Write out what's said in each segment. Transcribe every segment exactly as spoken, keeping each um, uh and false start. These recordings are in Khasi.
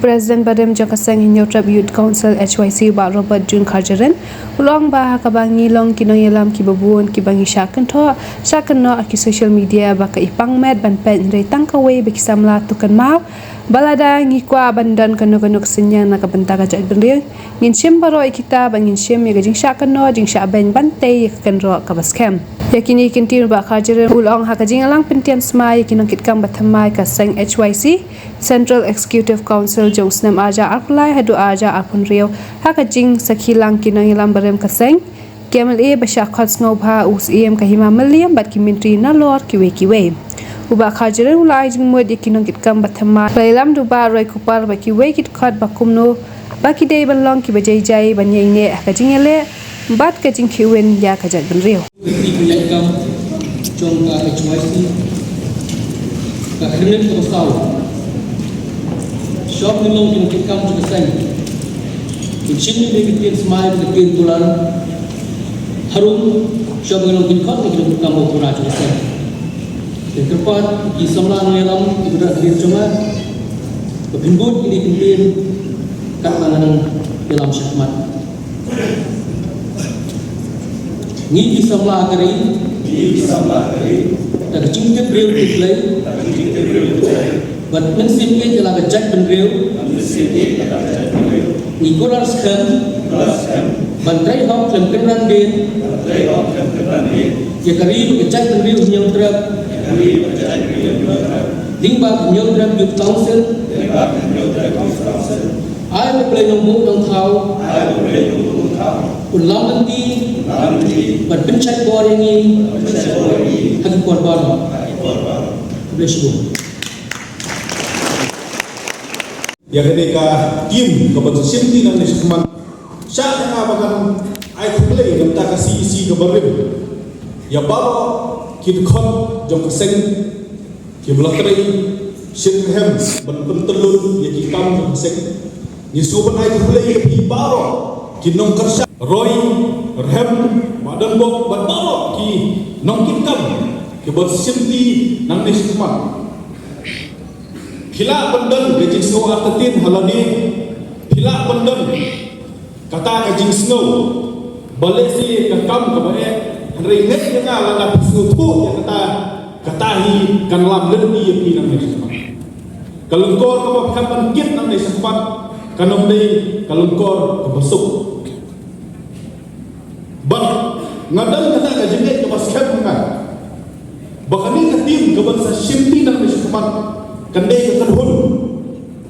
President barim jong ka seng Hynñiewtrep Youth Council H Y C, Bah Robert June Kharjahrin, u la ong ba ha kaba ngi long ki nongïalam kiba bun kiba ngi shah kynthoh shah kynnoh ha ki social media ba ka i pang met ban peit, hynrei tang kawei ba ki samla to kynmaw ba lada ngi kwah ban don kano kano ka synñiang na ka bynta ka jaitbynriew, ngin shim baroh ïa kita, ba ngin shim ïa ka jingshah kynnoh jingshah beiñ ban tei ïa ka kynroh kaba skhem. Ïa kine ki ktien u Bah Kharjahrin u la ong ha ka jingïalang pyntian smai ïa ki nongkitkam ba thymmai ka seng H Y C, Central Executive Council, jong u snem arhajar arphew lai haduh arhajar arphew hynriew, ha ka jingsakhi lang ki nongïalam barim ka seng, ki M L A ba shah khot sngewbha, u Syiem ka Hima Mylliem bad ki myntri nalor kiwei kiwei. U Bah Kharjahrin u la ai jingmut ïa ki nongkitkam ba thymmai, ba ïalam da u Bah Roy Cooper bad kiwei ki dkhot ba kumno ba ki dei ban long kiba jai jai ban ïaineh ha ka jingïaleh bad ka jingkhihwin ïa ka jaitbynriew. Ka kti ka ïaikam jong ka H Y C, ka khyrnit kaba saw. Shop ngi long ki nongkitkam jong ka seng. Ki shim ngi ka ktien smai, ka ktien kular harum. Shop ngi long ki khot ngi ki nongkitkam ba pura jong ka seng. Te kyrpad ki samla nongïalam kiba don ha ri jong nga, ba phin bud kine ki ktien katba nga nang ïalam shakhmat. Ngi ki samla ka ri. Ngi ki samla ka ri. Da ka jingtip briew tip Blei. Da ka jingtip briew tip Blei. Bad mynsiem ïeit ïa la ka jaitbynriew. Bad mynsiem ïeit ïa la ka jaitbynriew. Ngi kular skhem. Kular skhem. Ban trei hok khlem kynran dien. Ban trei hok khlem kynran dien. Ïa ka ri bad ka jaitbynriew Hynñiewtrep. Ïa ka ri bad ka jaitbynriew Hynñiewtrep. Lyngba ka Hynñiewtrep Youth Council. Lyngba ka Hynñiewtrep Youth Council. Ai ba U Blei Nongbuh Nongthaw. Ai ba U Blei Nongbuh Nongthaw. Un lam lynti. Lam lynti. Bad pynshait bor ïa ngi. Pynshait bor ïa ngi. Ha ki por baroh. Ha ki por baroh. Khublei shibun. Ïa kane ka team kaba shim ti nangne shakhmat. Shah ïa nga ba ngan ai khublei na ka bynta ka C E C kaba rim. Ïa baroh ki dkhot jong ka seng. Kiba la trei shitrhem ban pyntyllun ïa ki kam jong ka seng. Ngi sngewbha ban ai khublei ïa phi baroh ki nongkyrshan, Roy, Rhem, Bah Donbok bad baroh ki nongkitkam kiba shim ti nangne shakhmat. Phi lah ban don ka jingsngew artatien ha lade, phi lah ban don kata ka jingsngew ba lehse ka kam kaba eh, hynrei ngeit ïa nga lada phi sngewthuh ïa kata, kata hi kan lam lynti ïa phi nangne shakhmat. Ka lyngkor kaba phi hap ban kit nangne shakhmat kan ym dei ka lyngkor kaba suk. Bad nga don kata ka jingngeit kaba skhem ha nga ba kane ka team kaban sa shim ti nangne shakhmat kan dei ka kynhun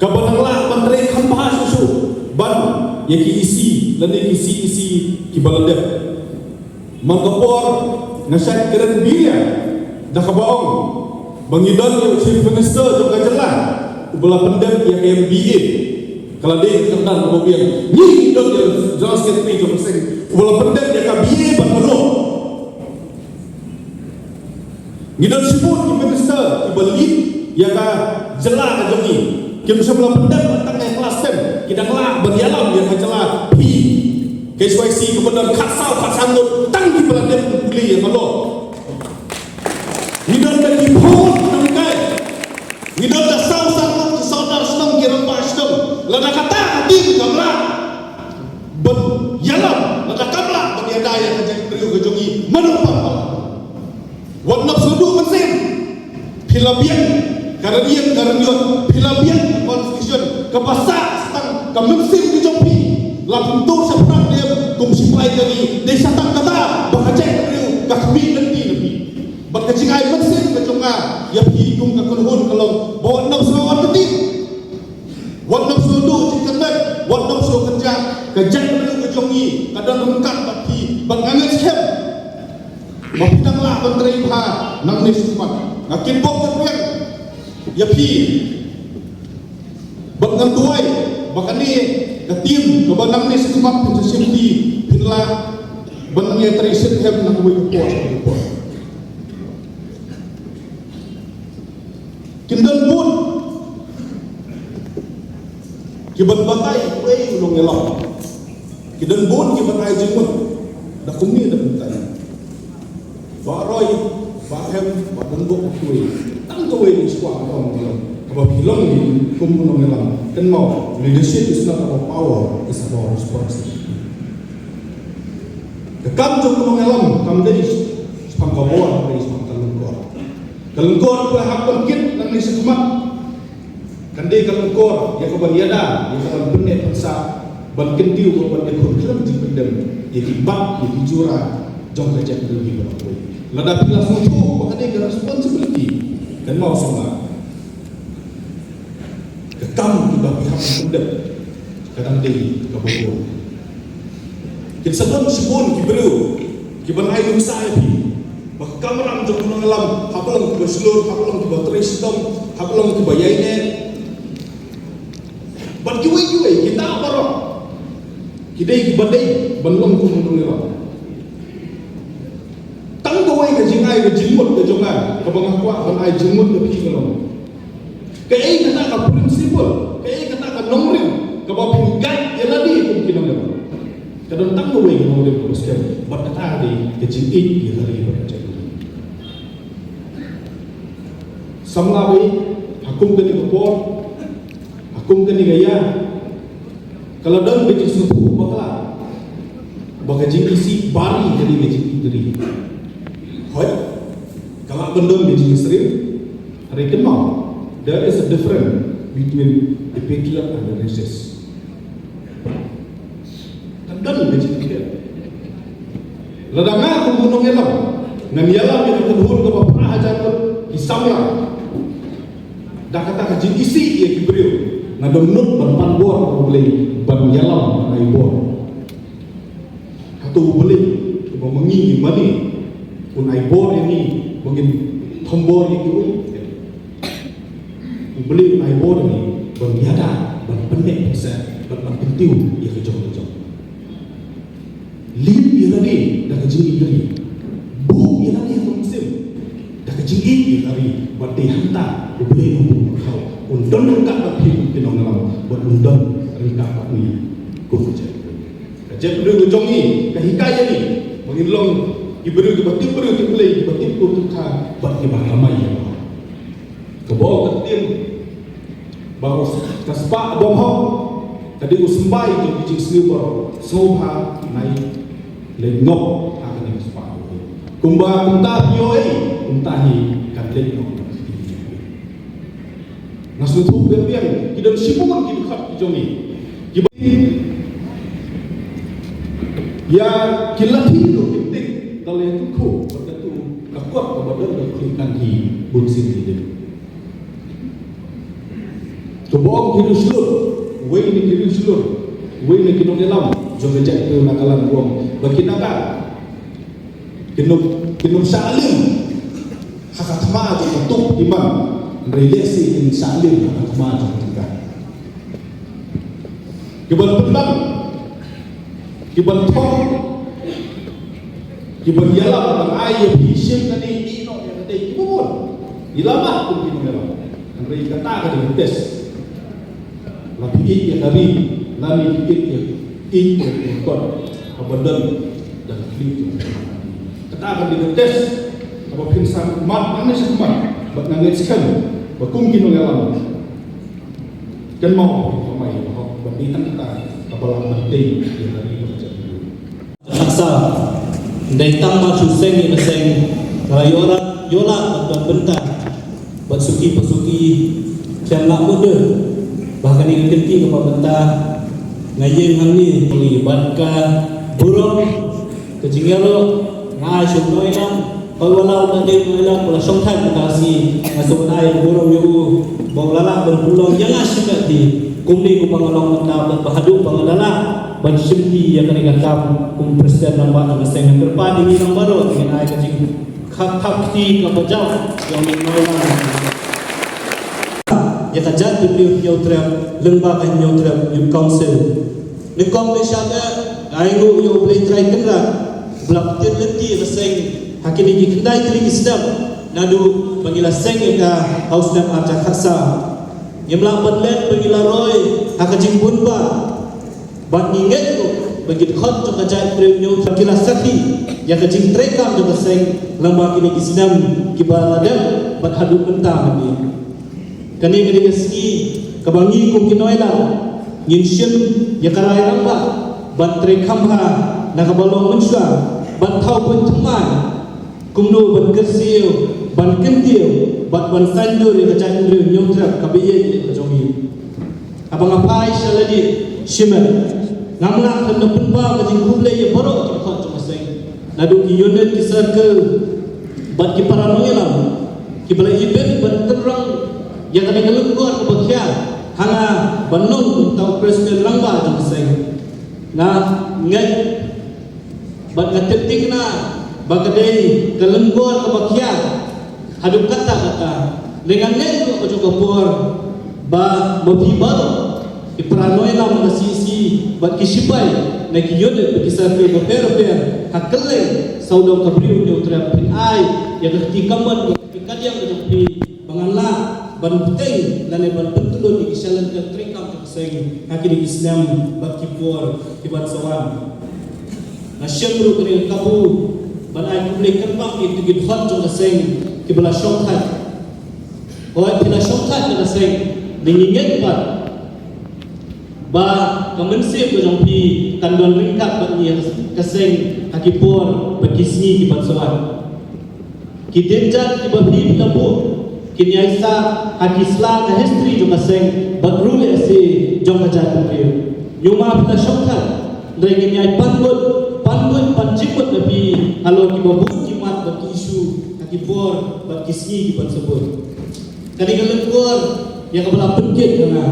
kaban nang lah ban trei kham bha shuh shuh ban ïa ki E C lane ki C E C kiba la dep. Man ka por nga shait kren bilia da kaba ong ba ngi don ïa u Chief Minister jong ka jylla uba la pyndep ïa ka M B A. Ka la dei ka kyrdan kaba biang. Ngi don ïa u General Secretary jong ka seng uba la pyndep ïa ka B A bad ka law. Ngi don shibun ki minister kiba lead ïa ka jylla ka jong ngi. Kim shym la pyndep tang ïa ka class ten, ki dang lah ban ïalam ïa ka jylla. Phi K H Y C kaba don khatsaw khatsan ngut tang kiba la dep pule ïa ka law. Ngi don da ki phew ngut ki nonghikai. Ngi don da saw san ngut ki sordar shnong, ki rangbah shnong. Lada kata ka team kam lah ban ïalam, lada kam lah ban ïada ïa ka jaitbynriew ka jong ngi, mano pap. Wat nop sngewduh mynsiem. Phi la biang ka rynïeng ka rynïot, phi la biang ka constitution kaba sah sa tang ka mynsiem ka jong phi. La pyntur shaphrang ne em kum shipai ka ri, dei sa tang kata ba ka jaitbynriew ka khmih lynti na phi. Bad ka jingai mynsiem ka jong nga ïa phi kum ka kynhun ka long ba wat nop sngew artatien. Wat nop sngewduh jingkyrmen, wat nop sngewkynjah, ka jaitbynriew ka jong ngi ka don ryngkat bad phi, bad nga ngeit skhem ba phi dang lah ban trei bha nangne shakhmat. Nga kitbok kitrwiang ïa phi bad ngan duwai ba kane ka team kaba nangne shakhmat phin sa shim ti phin lah ban nang ïatrei shitrhem na kawei ka por sha kawei ka por. Kin don bun kiban batai uei u nongïalam. Ki don bun kiban ai jingmut. Da kumne da kumtai. Bah Roy, Bah Hem, Bah Donbok, kiwei. Tang kawei ngi shu kwah ban ong. Ba phi long kum u nongïalam, kynmaw, leadership is not about power, it's about responsibility. Ka kam jong u nongïalam kam dei shaphang ka bor, kam dei shaphang ka lyngkor. Ka lyngkor ka hap ban kit nangne shakhmat. Kan dei ka lyngkor ïa ka ban ïada, ïa ka ban pynneh pynsah, ban kyntiew, ban ïakhun khlem jingpyndem ïa ki bat, ïa ki jura jong ka jaitbynriew hi baroh kawei. Lada phi la sngewthuh ba ka dei ka responsibility, kynmaw sngewbha, ka kam kaba phi hap ban pyndep ka dang dei kaba bun. Kin sa don shibun ki briew kiban ai nuksa ïa phi ba ka kamram jong u nongïalam hap long kiba shlur, hap long kiba trei shitom, hap long kiba ïaineh. Bad kiwei kiwei kita baroh ki dei kiba dei ban long kum u nongïalam. Tang kawei ka jingai ka jingmut ka jong nga kaba nga kwah ban ai jingmut ïa phi ka long, kaei kata ka principle, kaei kata ka nongrim kaba phin guide ïa lade kum ki nongrim. Ka don tang kawei ka nongrim kaba skhem, bad kata ka dei ka jingïeit ïa ka ri bad ka jaitbynriew. Samla ba ïeit, ha kum kane ka por, ha kum kane ka ïa, ka la don ka jingsngewthuh bakla ba ka jingisih bari ka dei ka jingïeit ka ri. Hooid, ka lah ban don ka jingïasyriem. Hynrei kynmaw, there is a difference between the patriarch and the racist. Ka don ka jingkit. Lada nga kum u nongïalam ngan ïalam ïa ka kynhun kaba phra hajar ngut ki samla, da kata ka jingisih ïa ki briew, nga dohnud ban pan bor ha U Blei ban ïalam, ban ai bor. Hato U Blei uba ma ngi ngi mane un ai bor ïa ngi ba ngin thombor ïa kiwei? U Blei un ai bor ïa ngi ban ïada, ban pynneh pynsah, ban, ban kyntiew ïa ka jong ka jong. Lip ïa lade da ka jingïeit ka ri. Buh ïa lade ha ka mynsiem da ka jingïeit ïa ka ri. Bad dei hangta U Blei un pynpaw, un don ryngkat bad phi kum ki nongïalam, bad un don ryngkat bad ngi kum ka jaitbynriew. Ka jaitbynriew ka jong ngi ka hikai ïa ngi ba ngin long ki briew kiba tip briew tip Blei, kiba tip briew tip kha, bad kiba kamai ïa ka. Kaba ong ka ktien ba u s-, ka spah bymhok ka dei u symbai jong ki jingsniew baroh. Sngewbha nai leit ngop ha kane ka spah. Kumba kumta phi ïohi, kumta hi kan leit ngop. Nga sngewthuh biang biang ki don shibun ki dkhot ki jong ngi kiba ïa ki lathi ruh ki tik da lei tu khu bad da tu ka kot kaba don da khlieh kan hi bun sien ki dei. Kaba ong ki riewshlur, wei na ki riewshlur, wei na ki nongïalam jong ka jaitbynriew Nagaland, ong ba ki Naga kin ym, kin ym shah lim ha ka thma jong ka tuk iman, hynrei lehse kin shah lim ha ka thma jong ka tyngka. Kiban pyndang, kiban thok, kiban ïalam ban ai ïa phi shim kane, ïehnoh ïa kata, kiba bun. Ngi la mad kum ki nongïalam. Hynrei kata ka dei ka test. La phi ïeit ïa ka ri, lane phi ïeit ïa, ïeit ïa ka kot kaba don da ka khlieh jong ka. Kata ka dei ka test kaba phin sa mad nangne shakhmat. Bad nga ngeit skhem ba kum ki nongïalam, kynmaw, phi kamai bahok ban dei tang kata kaba lah ban tei ïa ka ri bad ka jaitbynriew. Nasa, dei tang ba shu seng ïa ka seng, ka la ïoh la, ïoh la ban don bynta. Bad suki pa suki ki ym lah mutdur ba kane ka kynti kaba bynta. Nga ïeng hangne bad ka burom, ka jingïaroh nga ai sha u nongïalam. Ba u la, u la dei u nongïalam, u la shongthait mynta ka sngi, nga sngewbha ban ai burom ïa u ba u la lah ban pynlong ïa nga shimet hi. Kumne kumba nga long mynta bad ba haduh ba nga la lah ban shimti ïa kane ka kam kum president rangbah jong ka seng, nga kyrpad ïa ngi lang baroh ngin ai ka jing Kha-, khapkti kaba jam ïa u nongïalam. Ïa ka jaitbynriew Hynñiewtrep lyngba ka Hynñiewtrep Youth Council. Nyngkong nyngshap nga ai nguh ïa U Blei Trai Kynrad uba la pynlong lynti ïa ka seng ha kine ki khyndai tylli ki snem naduh ba ngi la seng ïa ka ha u snem arhajar khatsaw. Ngim lah ban leh ba ngi la roi ha ka jingbun ba Bad ngi ngeit ruh ba ki dkhot jong ka jaitbynriew Hynñiewtrep ki la sakhi ïa ka jingtrei kam jong ka seng lyngba kine ki snem kiba la dep bad haduh mynta mynne. Kane ka dei ka sngi kaba ngi kum ki nongïalam ngin shim ïa ka rai rangbah ban trei kham bha na kaba long mynshuwa, ban thaw buit thymmai kumno ban kyrsiew, ban kyntiew bad ban saindur ïa ka jaitbynriew Hynñiewtrep kaba ïeit ka jong ngi. Haba nga phai sha lade shimet, ngam lah ban da pynpaw ka jingkhublei ïa baroh ki dkhot jong ka seng, naduh ki unit, ki circle bad ki para nongïalam kiba la ibit ban pynrung ïa kane ka lyngkor kaba khia ha nga ban long kum uta u president rangbah jong ka seng. Nga ngeit bad nga tip thikna ba ka dei ka lyngkor kaba khia haduh katta katta. Lei nga ngeit ruh ka jong ka por ba ma phi baroh ki para nongïalam ka C C bad ki shipai na ki unit bad ki circle bapher bapher ha kylleng sawdong ka briew Hynñiewtrep phin ai ïa ka kti kamon ka kadiang ka jong phi ba ngan lah ban bteng lane ban pyntylun ïa ki shalynter treikam jong ka seng ha kine ki snem bad ki por ki ban sa wan. Nga shem ruh kane ka kabu ban ai khublei kyrpang ïa kito ki dkhot jong ka seng kiba la shongthait. Hooid, phi la shongthait ïa ka seng, ngi ngeit pat ba ka mynsiem ka jong phi kan don ryngkat bad ngi ha ka seng ha ki por bad ki sngi ki ban sa wan. Ki dienjat kiba phi phi la buh kin ïai sah ha ki sla ka history jong ka seng bad ruh lehse jong ka jaitbynriew. Ngi ma phi la shongthait, hynrei ngin ïai pan buit, pan buit, pan jingmut na phi halor kiba bun ki mat bad ki issue ha ki por bad ki sngi ki ban sa bud. Kane ka lyngkor ïa kaba la pynkit ha nga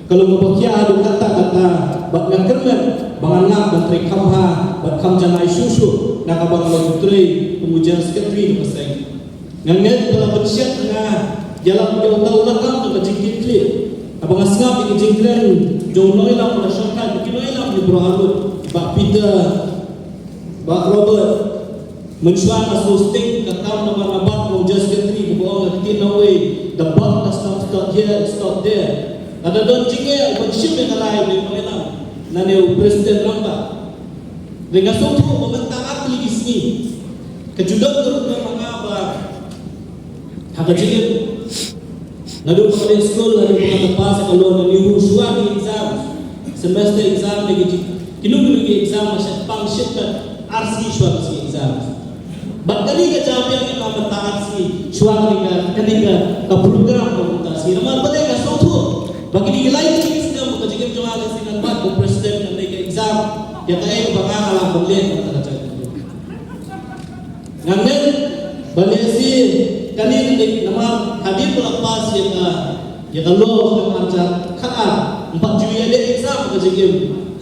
ka long kaba khia haduh katta katta bad nga kyrmen ba ngan lah ban trei kham bha bad kham janai shuh shuh na kaba nga long u trei kum u General Secretary jong ka seng. Nga ngeit ba la pynshet ha nga ïa la ïa uta u lakam jong ka jingkitkhlieh. Haba nga sngap ïa ka jingkren jong u nongïalam ba la shongthait, ki nongïalam ki baroh arngut, Bah Peter, Bah Robert, mynshuwa nga sngewsting ka kam namar nga bat kum u General Secretary kaba ong ha ka ktien nongwei, the buck does not stop here, it stop there. Lada don jingeh ban shim ïa ka rai u nongïalam lane u president rangbah. Hynrei nga sngewthuh ba mynta ar tylli ki sngi ka ju don ka rukom ha nga ba ha ka jingim naduh ba nga leit skul haduh ba nga pass ïa ka law na NEHU, shuwa ki exam, semester exam ne ki jing, kino kino ki exam, nga shah pang shit kat ar sngi shuwa ki sngi exam. Bad kane ka jaw biang ïa nga mynta ar sngi shuwa kane ka, kane ka, ka program ka mynta sngi. Namar balei? Nga sngewthuh ba kine ki lai tylli ki snem ka jingim jong nga lehse ngan bat kum president, ngan leit ka exam, ïa kaei ba nga lah ban leh mynta ka jingim. Nga ngeit ba lehse kane ka dei namar hadien ba la pass ïa ka, ïa ka law ka arhajar khatar, ym pat ju ïaleh exam ka jingim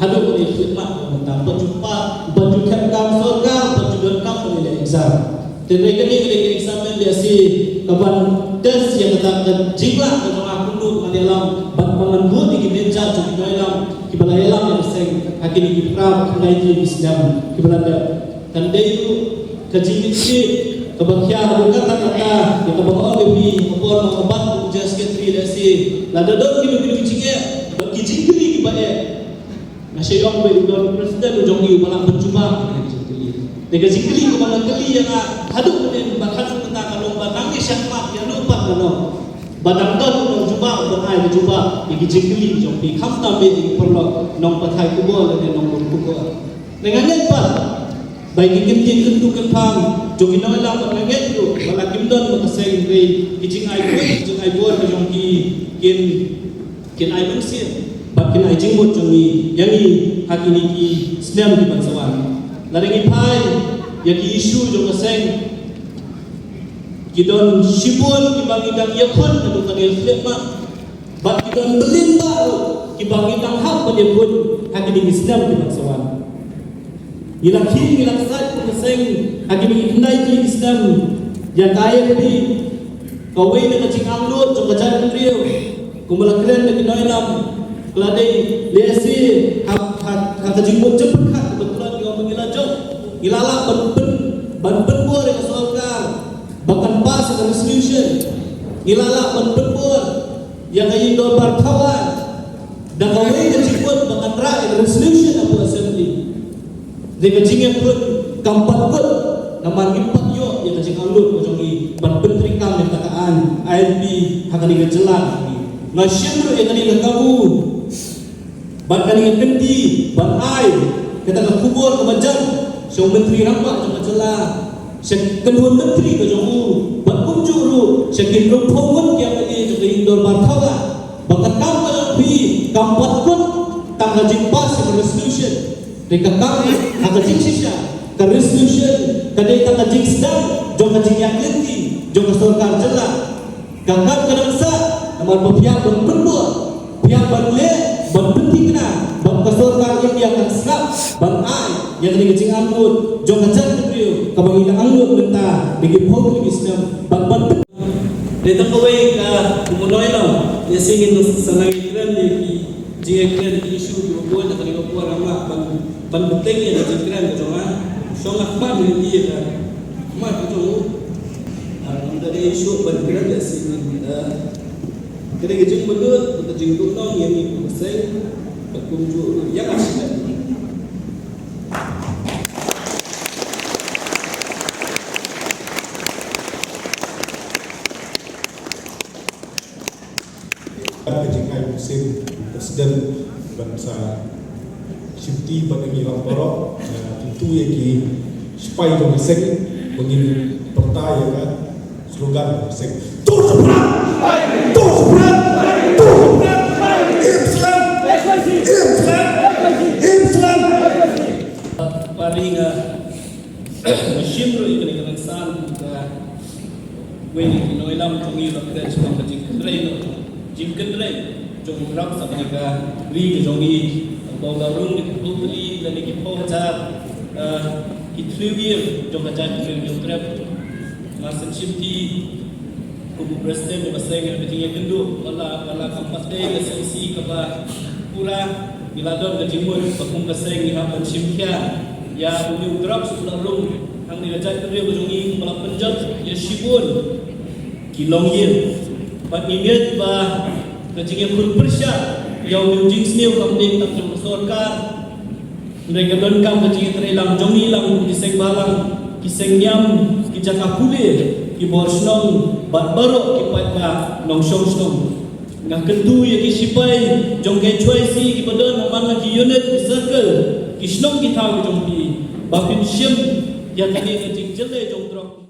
haduh ba ïa khlieh mat ka mynta, ym pat ju pass, ym pat ju khet kam sorkar, ym pat ju don kam ban ïaleh exam. Te hynrei kane ka dei ka exam lehse ka ban test ïa kata ka jinglah ka jong nga kumno ba ngan ïalam bad ba ngan bud ïa ki dienjat jong ki nongïalam kiba la ïalam ïa ka seng ha kine ki phra khyndai tylli ki snem kiba la dep. Kan dei ruh ka jingkitkhlieh kaba khia haduh katta katta ïa kaba nga ong ïa phi ha ka por ba nga bat kum u General Secretary, lehse lada don kino kino ki jingeh bad ki jingkylli kiba eh, nga shu ong ba u don u president u jong ngi uba lah ban jubab ïa ka jingkylli. Te ka jingkylli kaba nga kylli ïa nga haduh mynne bad haduh mynta ka long ba nang ïa shakhmat ïa no pat ka no ba dang don u nongjubab ban ai ka jubab ïa ki jingkylli jong phi, khamtam ïa ki paralok nongpathai khubor lane nongbud khubor. Te nga ngeit pat ba ïa ki kyntien kyntu kynpham jong ki nongïalam, nga ngeit ruh ba la kim don ba ka seng, hynrei ki jingai buit, ki jingai bor ka jong ki kin, kin ai mynsiem bad kin ai jingmut jong ngi ïa ngi ha kine ki snem ki ban sa wan. Lada ngi phai ïa ki issue jong ka seng, ki don shibun kiba ngi dang ïakhun haduh ka dei khlieh mat. Bad ki don byllion bah ruh kiba ngi dang hap ban ïakhun ha kine ki snem ki ban sa wan. Ngi la khih, ngi la ksait kum ka seng ha kine ki khyndai tylli ki snem. Ïa ka I F P, kawei na ka jingangnud jong ka jaitbynriew, kumba la kren da ki nongïalam, ka la dei lehse ha, ha, ha ka jingmut jingpyrkhat kaba tlot ngi ong ba ngi la jop, ngi la lah ban pyn, ban pynbor ïa ka sorkar ba kan pass ïa ka resolution. Ngi la lah ban pynbor ïa ka ïing dorbar thaw aiñ da kawei ka jingmut ba kan rah ïa ka resolution hapoh assembly. Te ka jingïakhun kam pat kut namar ngim pat ïoh ïa ka jingangnud ka jong ngi ban pyntreikam ïa kata ka aiñ I L P ha kane ka jylla. Nga shim ruh ïa kane ka kabu bad kane ka kyndi ban ai kata ka khubor kaba jan sha u Myntri Rangbah jong ka jylla, sha ki kynhun myntri ka jong u, bad kumjuh ruh sha ki hynriewphew ngut ki M L A jong ka Ïing Dorbar Thawgah, ba ka kam ka jong phi kam pat kut tang ka jingpass ka resolution. Te ka kam ha ka jingshisha, ka resolution ka dei tang ka jingsdang jong ka jingïaid lynti jong ka sorkar jylla. Ka kam ka dang sah, namar ba phi hap ban pynbor, phi hap ban leh, ban pynthikna ba ka sorkar India kan sngap ban ai ïa kane ka jingangnud jong ka jaitbynriew kaba ngi la angnud mynta da ki phew tylli ki snem, ban ban pyn- Dei tang kawei ka kumno ïa ïa sngewthuh sa nang kren ïa ki jingkren ki issue kiba bun ha kane ka por, nga ban ban bteng ïa ka jingkren ka jong nga. Shong nga khmat ïa ka khmat ka jong u. Ah, ngam da dei shuh ban kren ïa sngewthuh. Ka dei ka jingmynnud bad ka jingduhnong ïa ngi kum ka seng bad kumjuh ïa ka seng. Ka jingai mynsiem President ban sa shimti bad ngi lang baroh, eh, kyntu ïa ki sipai jong ka seng ba ngin pynta ïa ka slogan jong ka seng. Tuh Subrat! Tuh Subrat! Tuh Subrat! Im Slem! Im Slem! Im Slem! Pari nga Nga shim ruh ïa kane ka rynsan ka wei na ki nongïalam jong ngi ba kren shaphang ka jingkynrei noh, jingkynrei jong u grap sa kane ka ri ka jong ngi. Ba u la rung da ki phew tylli lane ki phew hajar, eh, ki thliew ïing jong ka jaitbynriew Hynñiewtrep. Nga sngewsih Kum u president jong ka seng, ka jingïakynduh ba la, ba la kam pat dei ka seng shi kaba pura, ngi la don ka jingmut ba kum ka seng ngi hap ban shim khia ïa une u grap sha u la rung hangne ka jaitbynriew ka jong ngi, ba la pynjot ïa shibun ki longïing. Bad ngi ngeit ba ka jingïakhun pyrshah ïa une u jingsniew kam dei tang jong ka sorkar, hynrei ka donkam ka jingïatreilang jong ngi lang kum ki seng bhalang, ki seng niam, ki jaka pule, ki bor shnong bad baroh ki paidbah nongshong shnong. Nga kyntu ïa ki sipai jong ka H Y C kiba don ha man la ki unit, ki circle, ki shnong ki thaw ki jong phi ba phin shim ïa kane ka jingjyllei jong drok.